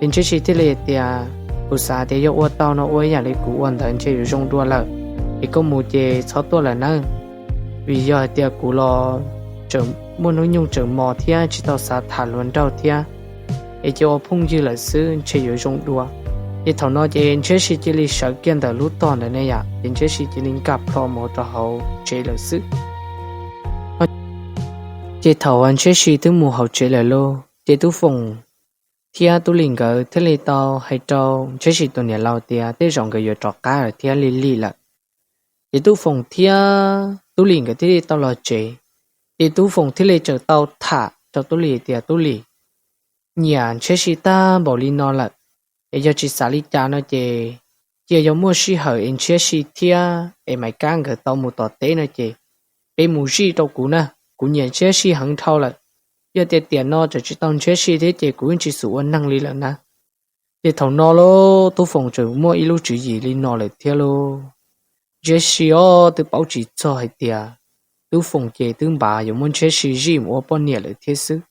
ces Ntshiab Si thiaj li tias, kuv xav tias yog ua tau no ua ib yam li kuv ua ntawd ntshe yuav zoo dua lawm, es koj mus ces txhob tuaj lawm nawb, vim yog hais tias kuv los tseem muaj hnub nyoog tseem mos thiab tsis tau xav tham hluas nraug thiab, es cia ua phooj ywg lawm xwb ntshe yuav zoo dua. Ces thaum no ces Ntshiab Si cia li sawv kiag ntawm lub tog ntawd ne yom, ces Ntshiab Si cia li nkag plho mus rau hauv tsev lawm xwb. Ces thaum uas Ntshiab Si twb mus hauv tsev lawm lauj, ces Tub Foom thiab Tub Lis nkawd thiaj li tau hais rau Ntshiab Si tus niam laus tias tej zaum nkawd yuav rov qab lawm thiab li li lawm. Ces Tub Foom thiab Tub Lis nkawd thiaj li tau los tsev. Ces Tub Foom thiaj li txawm tau tham rau Tub Lis tias, Tub Lis, nyiam Ntshiab Si tag npaum li no lawm, es yog tsis xav li cas no ces cia yog muaj sij hawm es Ntshiab Si thiab es Maiv Kab nkawd tau mus tom teb no ces peb mus zij rau kuv na, kuv nyiam Ntshiab Si heev dhau lawm. Yog tias tiam no tseem tsis tau Ntshiab Si thiab ces kuv yeej tsis xum ua neeg li lawm na. Ces thaum no lauj, Tub Foom tseem muaj ib lub tswv yim li no lawm thiab lauj. Ntshiab Si os twb paub tsis txog hais tias Tub Foom ces twb npav yuav muab Ntshiab Si zij mus ua poj niam lawm thiab xwb.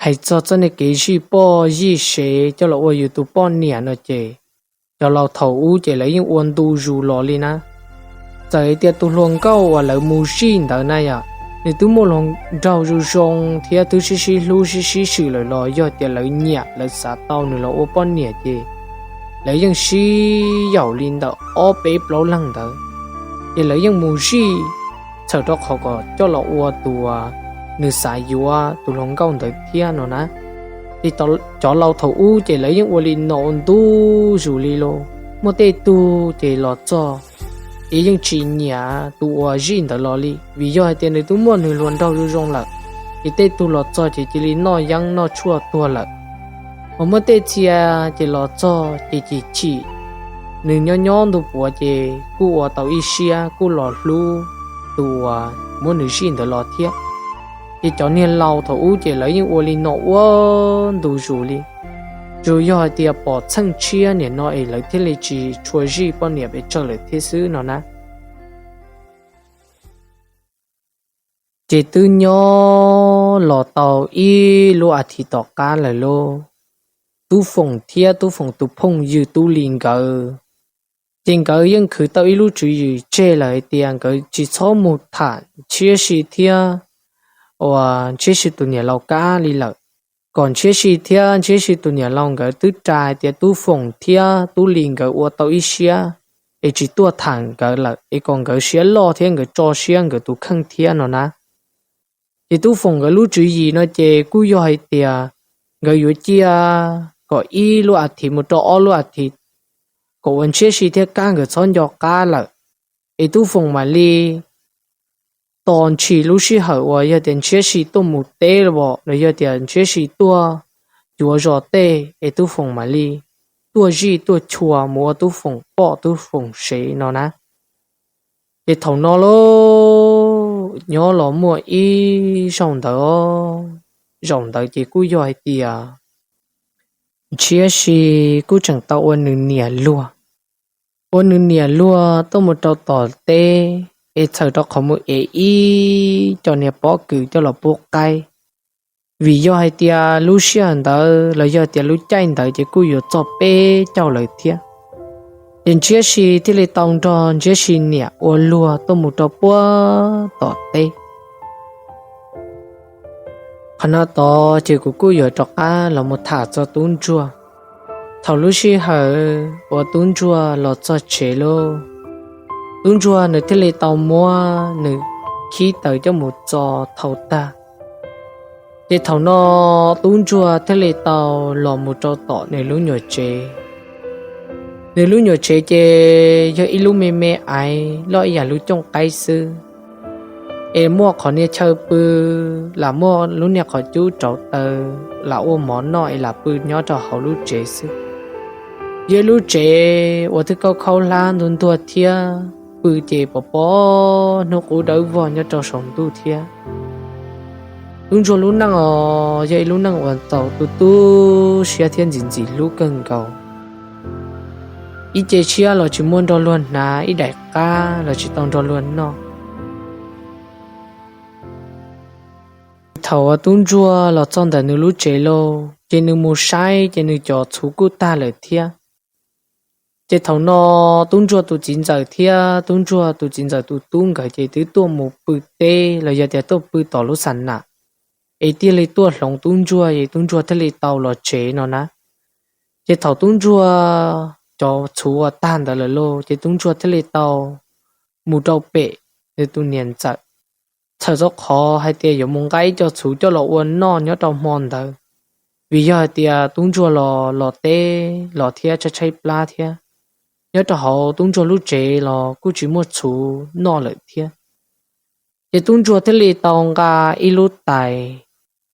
Hais txog txoj niag kev zij poj zij sev coj los ua yus tus poj niam no ces cov laus thaum ub ces lawv yeej ua ntu zus los li na. Txawm hais tias tus hluas nkauj uas lawv mus zij ntawd na yom, nws twb muaj hluas nraug zoo zoo thiab twb sib sib hlub sib sib swm lawm los yog tias lawv nyiam lawv xav tau nws los ua poj niam ces lawv yeej sib yaum li ntawm ob peb plaub leeg ntawd, ces lawv yeej mus zij txhawm rau qhov kom coj los ua tus uas nws xav yuav tus hluas nkauj ntawd thiab no na. Ces cov laus thaum ub ces lawv yeej ua li no ua ntu zus li lauj. Muaj tej tug ces los txog ces yeej tsis nyiam tus uas zij ntawd los li, vim yog hais tias nws twb muaj nws hluas nraug zoo zoo lawm. Ces tej tug los txog ces cia li noj yeeb noj tshuaj tuag lawm. Ho muaj tej txhia ces los txog ces chim chim, nws nyob nyob ntu puav ces kuj ua tau ib siab kuj los hlub tus uas muab nws zij ntawd los thiab. Ces cov niag laus thaum ub ces lawv yeej ua li no ua ntu zus li. Tsuas yog hais tias pom txheej tshiab niam no es lawv thiaj li tsis tshua zij poj niam pes tsawg lawm thiab xwb no na. Ces twb nyob los tau ib lub as thiv tom qab lawm lauj, Tub Foom thiab Tub Foom tus phooj ywg Tub Lis nkawd Ces nkawd yeej khwv tau ib lub tswv yim tseg lawm hais tias nkawd tsis txhob mus tham Ntshiab Si thiab uas Ntshiab Si tus niam laus Kab li lawm, kom Ntshiab Si thiab Ntshiab Si tus niam laus nkawd twb ras hais tias Tub Foom thiab Tub Lis nkawd ua tau ib siab, es tsis tuaj tham nkawd lawm, es kom nkawd siab loj thiab nkawd tso siab nkawd tus kheej thiab no na. Ces Tub Foom nkawd lub tswv yim no ces kuj yog hais tias nkawd yuav cia kom ib lub a thiv mus rau ob lub a thiv, kom uas Ntshiab Si thiab Kab nkawd txhob nco qab lawm, es Tub Foom mam li tos ntshis lub sij hawm uas yog tias Ntshiab Si tuaj mus teb los yog tias Ntshiab Si tuaj cuav zos tej es Tub Foom mam li tuaj zij tuaj chua mus ua Tub Foom poj Tub Foom sev no na. Ces thaum no lauj, nyob los muaj ib zaug ntawd, zaum ntawd ces kuj yog hais tias Ntshiab Si kuj tseem tau ua nws niam luag, ua nws niam luag tuaj mus rau tom teb, es txhawm rau qhov mus ev ib co niag pob kws coj los pub qaib, vim yog hais tias lub sij hawm ntawd los yog tias lub caij ntawd ces kuj yuav txog peb caug lawm thiab. Ces Ntshiab Si thiaj li tau nrog Ntshiab Si niam ua luag tuaj mus rau puag tom teb. Qhov no tod ces kuv kuj yuav rov qab los mus tham txog tub ntsuag. Thaum lub sij hawm uas tub ntsuag los txog tsev lauj, tub ntsuag nws thiaj li tau muab nws khib taws coj mus txo thau tag. Ces thaum no tub ntsuag thiaj li tau los mus rau tom nws lub nyuam tsev. Nws lub nyuam tsev ces yog ib lub me me aiv loj ib yam lub cooj qaib xwb, es muaj qhov niag chaw pw, lam muaj lub niag qhov cub rauv taws lam ua mov noj es lam pw nyob rau hauv lub tsev xwb. Yog ib lub tsev uas twb khaub khaub hlab ntuag ntuag thiab, pw ces pos pos hnub qub dawb vog nyob rau saum ntuj thiab. Tub ntsuag lub neej os yog ib lub neej uas txaus tu tu siab thiab ntxim ntxim hlub kawg nkaus. Ib ce tshiab los tsis muaj nrog luag hnav, ib daim qab los tsis tau nrog luag noj. Thaum uas tub ntsuag los txog ntawm nws lub tsev lauj, ces nws mus saib ces nws cov txhuv kuj tag lawm thiab. Ces thaum no tub ntsuag tus txiv ntxawm thiab tub ntsuag tus txiv ntxawm tus tub nkawd ces twb tuaj mus pw teb los yog tias tuaj pw tom lub xa nam, es thiaj li tuaj hloov tub ntsuag es tub ntsuag thiaj li tau los tsev no na. Ces thaum tub ntsuag cov txhuv uas tag ntawd lawm lauj, ces tub ntsuag thiaj li tau mus rau pem nws tus niam ntxawm, txhawm txog qhov hais tias yuav mus nqa ib co txhuv coj los ua noj nyob rau hmo ntawd, vim yog hais tias tub ntsuag los los teb los thiab tshaib tshaib plab thiab, nyob rau hauv tub ntsuag lub tsev los kuj tsis muaj txhuv noj lawm thiab. Ces tub ntsuag thiaj li tau nqa ib lub tais,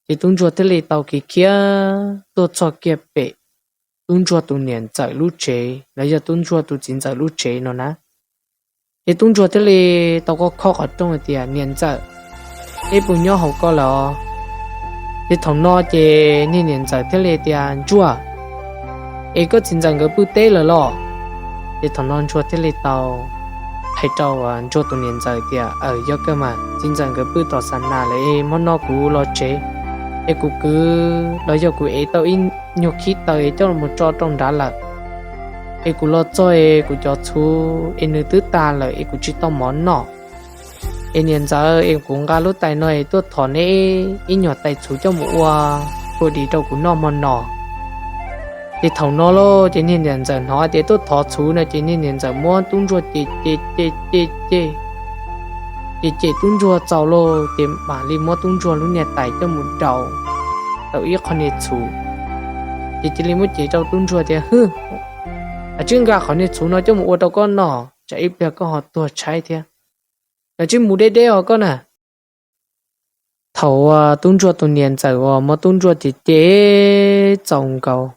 ces tub ntsuag thiaj li tau khiav khiav tuaj txog kiag pem tub ntsuag tus niam ntxawm lub tsev los yog tub ntsuag tus txiv ntxawm lub tsev no na. Ces tub ntsuag thiaj li tau khob khob qhov rooj hais tias, Niam ntxawm, peb puas nyob hauv ko lawm os? Ces thaum no ces niag niam ntxawm thiaj li tias, Ntsuag, es koj txiv ntxawm nkawd pw teb lawm los? Ces thaum no ntsuag thiaj li tau hais rau ntsuag tus niam ntxawm tias, Aws, yog kawg mas, txiv ntxawm nkawd pw tom xa nas lawm es hmo no kuv los tsev, es kuv kwv los yog kuv ev tau ib nyuag khib taws es coj los tso rau nrad lawm, es kuv los txog es kuv cov txhuv es nws twb tas lawm es kuv tsis tau mov noj. Es niam ntxawm, es kuv nqa lub tais no es tuaj thov neb ib nyuag tais txhuv coj mus ua kua dis rau kuv noj hmo no. Ces thaum no lauj, ces niag niam ntxawm hnov tias tuaj thov txhuv no ces niag niam ntxawm muab tub ntsuag cem cem cem cem cem, ces cem tub ntsuag txaus lauj, ces mam li muab tub ntsuag lub niag tais coj mus daus tau ib qho niag txhuv. Ces cia li muab cem rau tub ntsuag tias, Hwb, koj tsis nqa qhov niag txhuv no coj mus ua rau koj noj, tsam ib pliag koj ho tuag tshaib thiab. Koj tsis mus deb deb os koj na. Thaum uas tub ntsuag tus niam ntxawm uas muab tub ntsuag cem cem txaus nkaus,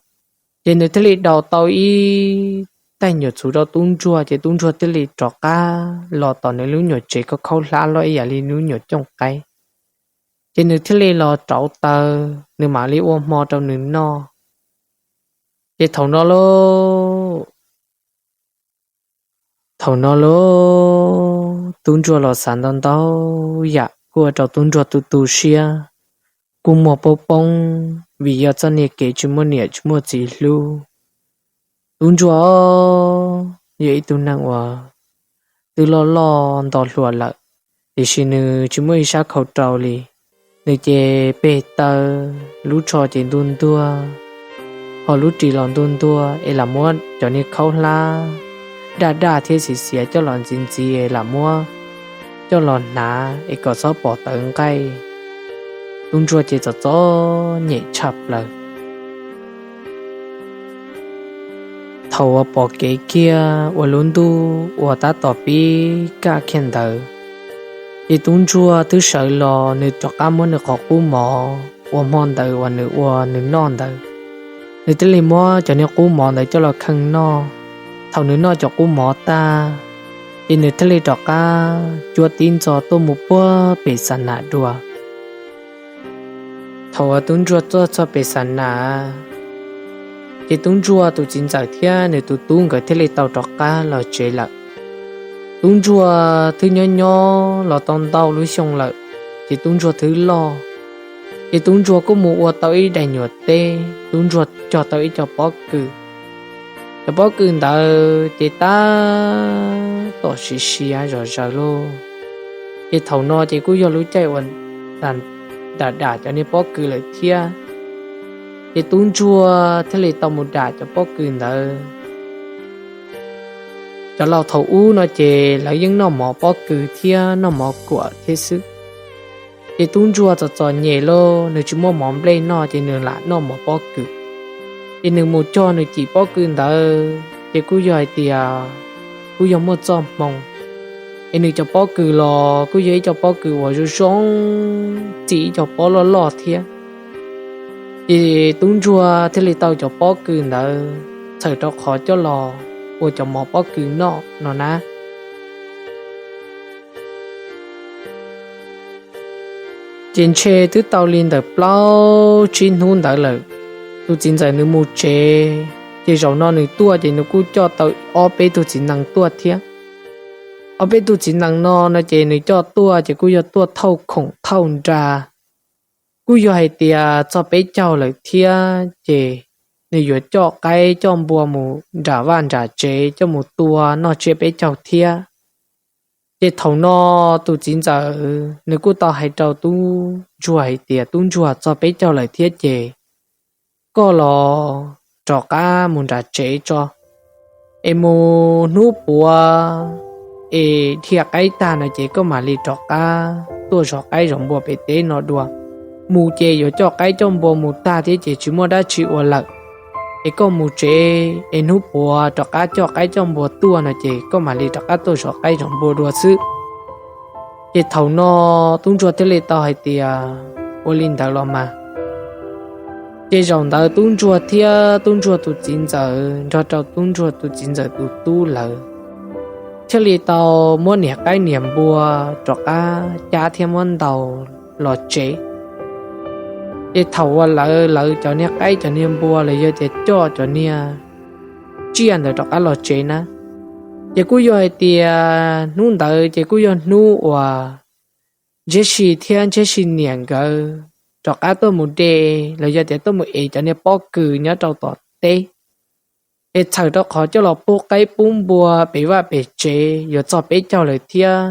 ces nws thiaj li daus tau ib tais nyuam txhuv rau tub ntsuag, ces tub ntsuag thiaj li rov qab los tom nws lub nyuam tsev khaub khaub hlab loj ib yam li lub nyuam cooj qaib. Ces nws thiaj li los rauv taws, nws mam li ua hmo rau nws noj. Ces thaum no lauj, thaum no lauj, tub ntsuag los xav ntau ntau yam kuj ua rau tub ntsuag tu tu siab, kuj muag poob poob, vim yog txoj niag kev tsis muaj niam tsis muaj txiv hlub. Tub ntsuag, yog ib tug neeg uas twb loj loj nto hluas lawm, tiam sis nws tsis muaj ib sab khau rau li. Nws ces peg taw, lub tsho ces ntuag ntuag, ho lub ris los ntuag ntuag es lam muab cov niag khaub hlab daj daj thiab xiav xiav coj los ntxiv ntxiv es lam muab coj los hnav es kom txhob pom tawv nqaij. Tub ntsuag ces txom txom nyem tshaj plaws. Thaum uas pom kev kiag uas lub ntuj uas tab tom pib kaj kiag ntawd, ces tub ntsuag twb sawv los nws rov qab muab nws qhov qub mov uas hmo ntawd uas nws ua nws noj ntawd, nws thiaj li muab cov niag qub mov ntawd coj los kheej noj. Thaum nws noj cov qub mov tag, ces nws thiaj li rov qab cuab tib ntxo tuaj mus puag pem xa nam dua. Thaum uas tub ntsuag tuaj txog pem xa nam, ces tub ntsuag tus txiv ntxawm thiab nws tus tub nkawd thiaj li tau rov qab los tsev lawm. Tub ntsuag twb nyob nyob los tau ntau lub xyoo lawm, ces tub ntsuag twb loj, ces tub ntsuag kuj mus ua tau ib daim nyuam teb, tub ntsuag cog tau ib co pob kws. Cov pob kws ntawd ces tab tom siav siav zom zaws lauj. Ces thaum no ces kuj yog lub caij uas dam dam cov niag pob kws lawm thiab. Ces tub ntsuag thiaj li tau mus dam cov pob kws ntawd. Cov laus thaum ub no ces lawv yeej noj mov pob kws thiab noj mov kuam thiab xwb. Ces tub ntsuag txom txom nyem lauj, nws tsis muaj mov nplej noj ces nws lam noj mov pob kws. Ces nws mus cog nws cim pob kws ntawd ces kuj yog hais tias kuj yog muaj txoj hmoo, es nws cov pob kws los kuj yog ib co pob kws uas zoo zoo, txi ib co pob loj loj thiab. Ces tub ntsuag thiaj li tau cov pob kws ntawd txhawm rau qhov coj los ua cov mov pob kws noj no na. Ces ntshe twb tau li ntawm plaub tsib hnub ntawd lawm, tus txiv ntxawm nws mus tsev, ces zaum no nws tuaj ces nws kuj coj tau ob peb tug txiv nees tuaj thiab. Ob peb tug txiv nees no no ces nws coj tuaj ces kuj yog tuaj thauj khoom thauj nra, kuj yog hais tias txog peb caug lawm thiab ces nws yuav coj qaib coj npua mus nram vaj nram tsev coj mus tua noj tsiab peb caug thiab. Ces thaum no tus txiv ntxawm nws kuj tau hais rau tub ntsuag hais tias, tub ntsuag, txog peb caug lawm thiab ces koj los rov qab mus nram tsev tso, es mus hnub puav es dhia qaib tag no ces koj mam li rov qab tuaj zov qaib zov npua pem teb no dua. Mus ces yuav coj qaib coj npua mus tag thiab ces tsis muaj dab tsi ua lawm. Es koj mus tsev es hnub puav rov qab coj qaib coj npua tuaj no ces koj mam li rov qab tuaj zov qaib zov npua dua xwb. Ces thaum no tub ntsuag thiaj li tau hais tias, ua li ntawd los mas. Ces zaum ntawd tub ntsuag thiab tub ntsuag tus txiv ntxawm nrog rau tub ntsuag tus txiv ntxawm tus tub lawv thiaj li tau muab niam qaib niam npua rov qab cab thiab muab ntaus los tsev. Ces thaum uas lawv lawv cov niag qaib cov niag npua los yog tias coj cov niag tsiaj ntawd rov qab los tsev na, ces kuj yog hais tias hnub ntawd ces kuj yog hnub uas Ntshiab Si thiab Ntshiab Si niam nkawd rov qab tuaj mus de los yog tias tuaj mus ev cov niag pob kws nyob rau tom teb, es txhawm rau qhov coj los pub qaib pub npua pem vaj pem tsev yuav txog peb caug lawm thiab,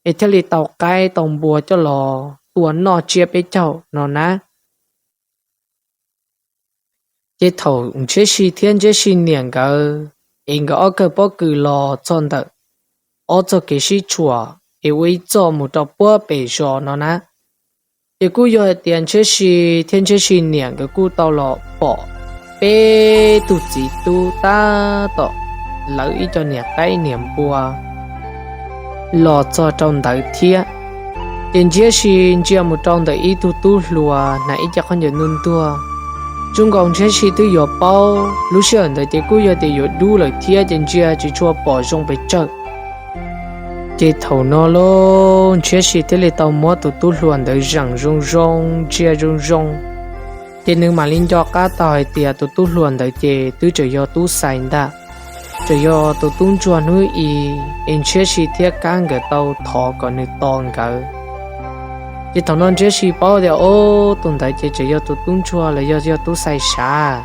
es thiaj li tau qaib tau npua coj los tua noj tsiab peb caug no na. Ces thaum Ntshiab Si thiab Ntshiab Si niam nkawd es nkawd ob kawg pob kws los txog ntawm ob txoj kev sib tshuam es ua ib txoj mus rau puag pem zos no na, ces kuj yog hais tias Ntshiab Si thiab Ntshiab Si niam nkawd kuj tau los pom peb tug txiv tub tab tom lawv ib co niam qaib niam npua los txog rau ntawd thiab. Ces Ntshiab Si ntsia mus rau ntawm ib tug tub hluas hnav ib ce khaub ncaws ntuag ntuag. Zoo nkaus Ntshiab Si twb yuav paub, lub sij hawm ntawd ces kuj yog tias yuav dub lawm thiab ces ntsia tsis tshua pom zoo pes tsawg. Ces thaum no lauj, Ntshiab Si thiaj li tau muab tus tub hluas ntawd zeem zoo zoo, ntsia zoo zoo. Ces nws mam li nco qab tau hais tias tus tub hluas ntawd ces twb tseem yog tub xais ntag, tseem yog tus tub ntsuag hnub i es Ntshiab Si thiab Kab nkawd tau thov kom nws tos nkawd. Ces thaum no Ntshiab Si paub tias, o, tus ntawd ces tseem yog tus tub ntsuag los yog yog tub xais sav.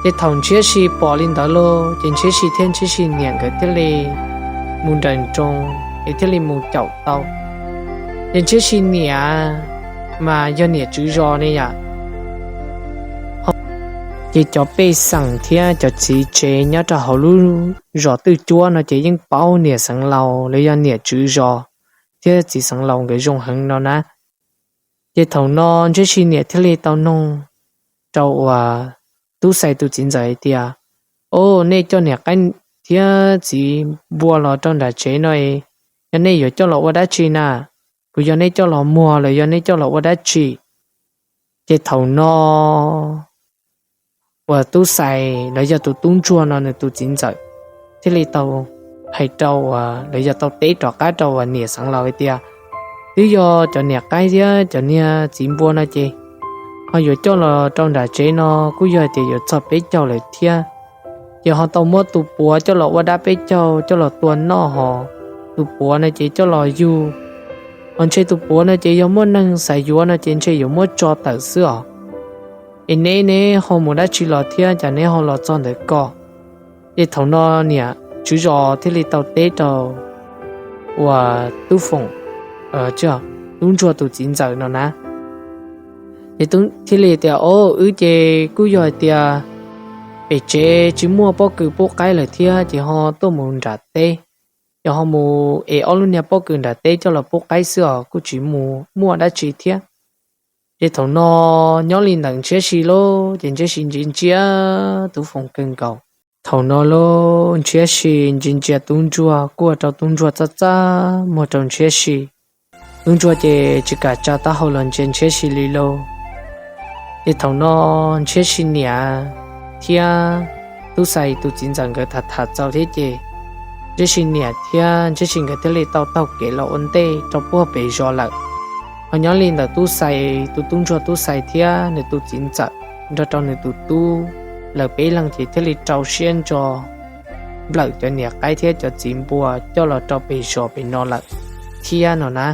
Ces thaum Ntshiab Si pom li ntawd lauj, ces Ntshiab Si thiab Ntshiab Si niam nkawd thiaj li mus nrawm nroos es thiaj li mus caum tau. Ces Ntshiab Si niam mas yog niam tswv zos ne yom. Ces cov pej xeem thiab cov txiv tsev nyob rau hauv lub zos Twj Cuab no ces yeej paub niam xeev laus los yog niam tswv zos thiab txiv xeev laus nkawd zoo heev no na. Ces thaum no Ntshiab Si niam thiaj li tau noog rau uas Tub Xais tus txiv ntxawm hais tias, O, nej coj niam qaib thiab txiv npua los rau nram tsev no, yog nej yuav coj los ua dab tsi na? Puas yog nej coj los muag los yog nej coj los ua dab tsi? Ces thaum no uas Tub Xais los yog tus tub ntsuag no nws tus txiv ntxawm thiaj li tau hais rau uas los yog tau teb rov qab rau uas niam xeev laus hais tias, Twb yog cov niam qaib thiab cov niag txiv npua no ces ho yuav coj los rau nram tsev no kuj yog hais tias yuav txog peb caug lawm thiab. Ces ho tau muab tus puav coj los ua dab peb caug coj los tua noj hos, tus puav no ces coj los yug, hos ntshe tus puav no ces yog muaj neeg xav yuav no ces ntshe yuav muab tso tawm xwb os. Es neb, neb ho mus dab tsi los thiab cas neb ho los txog ntawd ko? Ces thaum no niam tswv zos thiaj li tau teb rau uas Tub Foom, tub ntsuag tus txiv ntxawm no na. Ces thiaj li tias, O, wb ces kuj yog hais tias pem tsev tsis muaj pob kws pub qaib lawm thiab ces ho tuaj mus nram teb, ces ho mus es ob lub niag pob kws nram teb coj los pub qaib xwb os, kuj tsis mus muaj dab tsi thiab. Ces thaum no nyob li ntawd Ntshiab Si lauj, ces Ntshiab Si ntsia ntsia Tub Foom kawg nkaus. Thaum no lauj, Ntshiab Si ntsia ntsia tub ntsuag kuj ua rau tub ntsuag txaj txaj muag rau Ntshiab Si. Tub ntsuag ces tsis kam tsa taub hau los ntsia Ntshiab Si li lauj. Ces thaum no Ntshiab Si niam thiab Tub Xais tus txiv ntxawm nkawd tham tham txaus thiab ces Ntshiab Si niam thiab Ntshiab Si nkawd thiaj li tau taug kev los ua ntej rau puag pem zos lawm. Ho nyob li ntawd Tub Xais tus tub ntsuag Tub Xais thiab nws tus txiv ntxawm nrog rau nws tus tub, lawv peb leeg ces thiaj li rau siab ntso nplawm cov niam qaib thiab cov txiv npua coj los rau pem zos pem no lawm thiab no na.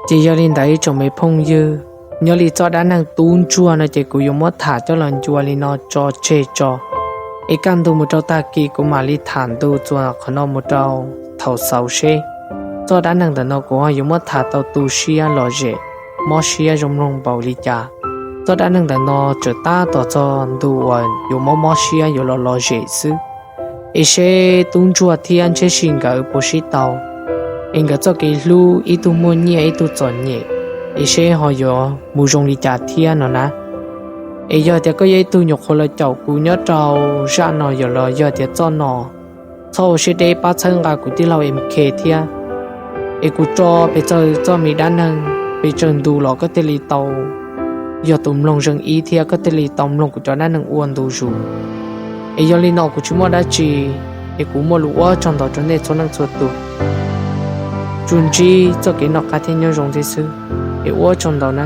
Ces yog li ntawd ib tsoom me phooj ywg, nyob li txoj dab neeg tub ntsuag no ces kuv yuav muab tham coj los ncua li no tso tseg tso. Es kaj ntug mus rau tag kis kuv mam li tham ntu txuas qhov no mus rau thaum xaus seb txoj dab neeg ntawm no kuv ho yuav muab tham tau tu siab lom zem, mob siab zoo mloog npaum li cas. Txoj dab neeg ntawm no tseem tab tom txog ntu uas yuav mob mob siab yuav los lom zem xwb. Es seb tub ntsuag thiab Ntshiab Si nkawd puas sib tau, es nkawd txoj kev hlub ib tug muaj nyiaj ib tug txom nyem, es seb ho yuav mus zoo li cas thiab no na. Es yog tias koj yog ib tug nyuam qhuav los caum kuv nyob rau zaj no yom los yog tias txoj no, txhob ua siab deb pab txhawb nqa kuv tij laug M K thiab. Es kuv tso pes tsawg txoj me dab neeg pes tsawg ntu los koj thiaj li tau yog tus mloog zeej ib thiab koj thiaj li tau mloog kuv cov dab neeg ua ntu zus. Es yog li no kuv tsis muaj dab tsi, es kuv muaj lus ua tsaug ntau rau nej txhua leej txhua tus. Tsuas ntsib txoj kev noj qab thiab nyob zoo thiab xwb, es ua tsaug ntau na.